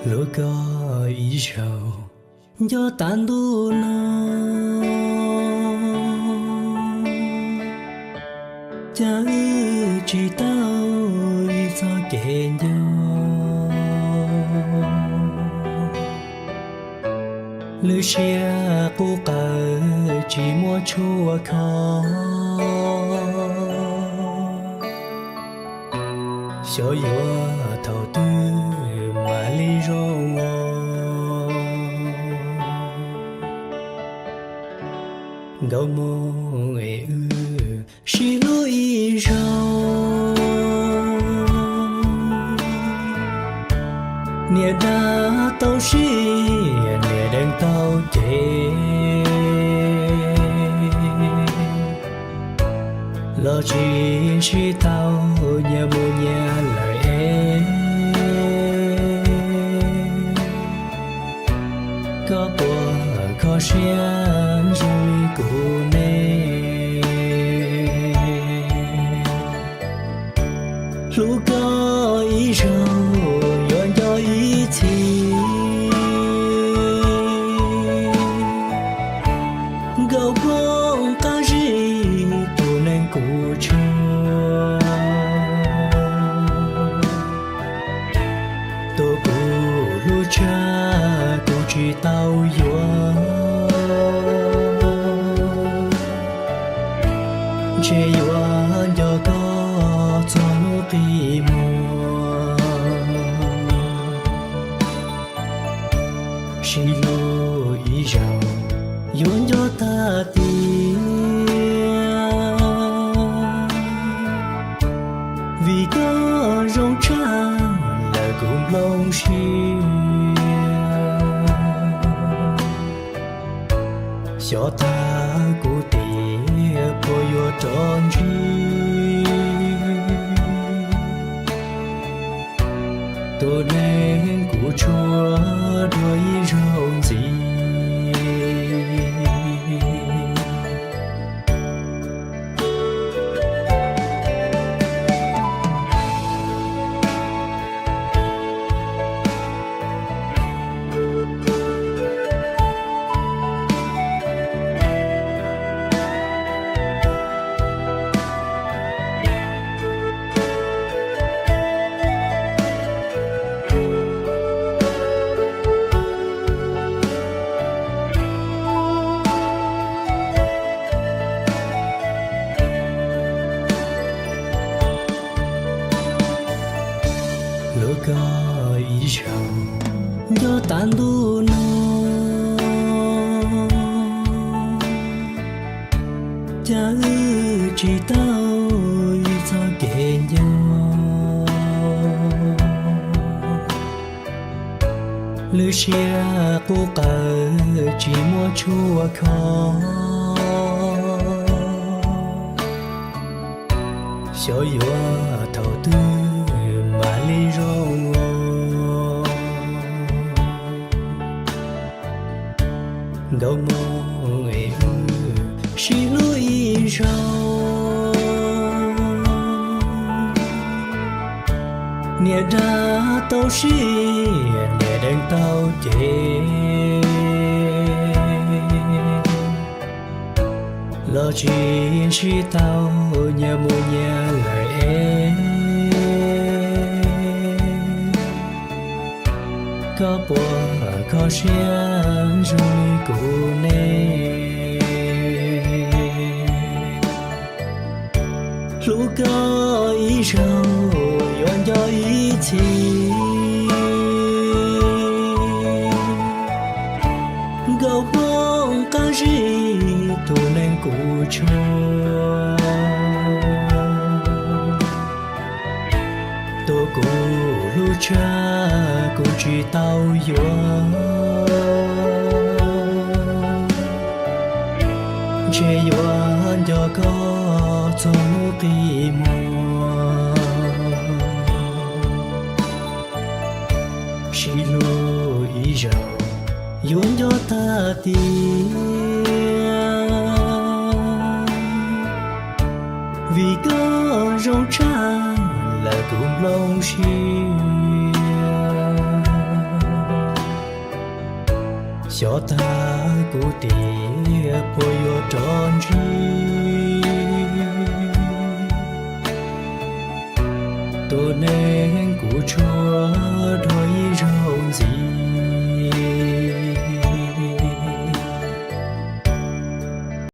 Hlub koj ib zaug nco tas ntuj no, cas wb tsis tau ib txoj kev nco. Lub siab qub qawv tsis muaj tshuaj kho, xyov yuav thaum twg mam li zoo. Nkauj Hmoob es wb sib hlub ib zaug, niam dab tau sib, niam deev tau cem, los tsis sib tau nyias mus nyias lawm es. Koj puas kho siab zoo li kuv ne? Hlub koj ib zaug yuav nco ib txhis, Nkauj Hmoob qab zib tus neeg kuv tshua. Tuav kuv lub tshaj kuv tsis tau yuav, ntshe yuav nco koj txog hnub qi muag. Sib hlub ib zaug yuav nco tag tiag, vim koj zoo tshaj lawm kuv nplooj siab. Xyov tag kuv tiag puas yuav rov ntsib tus neeg kuv tshua dua ib zaug ntxiv. Hlub koj ib zaug nco tas ntuj no, cas wb tsis tau ib txoj kev nco. Lub siab qub qawv tsis muaj tshuaj kho, xyov yuav thaum twg mam li zoo. Nkauj Hmoob es wb sib hlub ib zaug, niam dab tau sib, niam deev tau cem, los tsis sib tau nyias mus nyias lawm es. Koj puas kho siab zoo li kuv ne? Hlub koj ib zaug yuav nco ib txhis, Nkauj Hmoob qab zib tus neeg kuv tshua. Tuav kuv lub tshaj kuv tsis tau yuav, ntshe yuav nco koj txog hnub qi muag. Sib hlub ib zaug yuav nco tag tiag, vim koj zoo tshaj lawm kuv nplooj siab. Xyov tag kuv tias puas yuav rov ntsib tus neeg kuv tshua dua ib zaug ntxiv.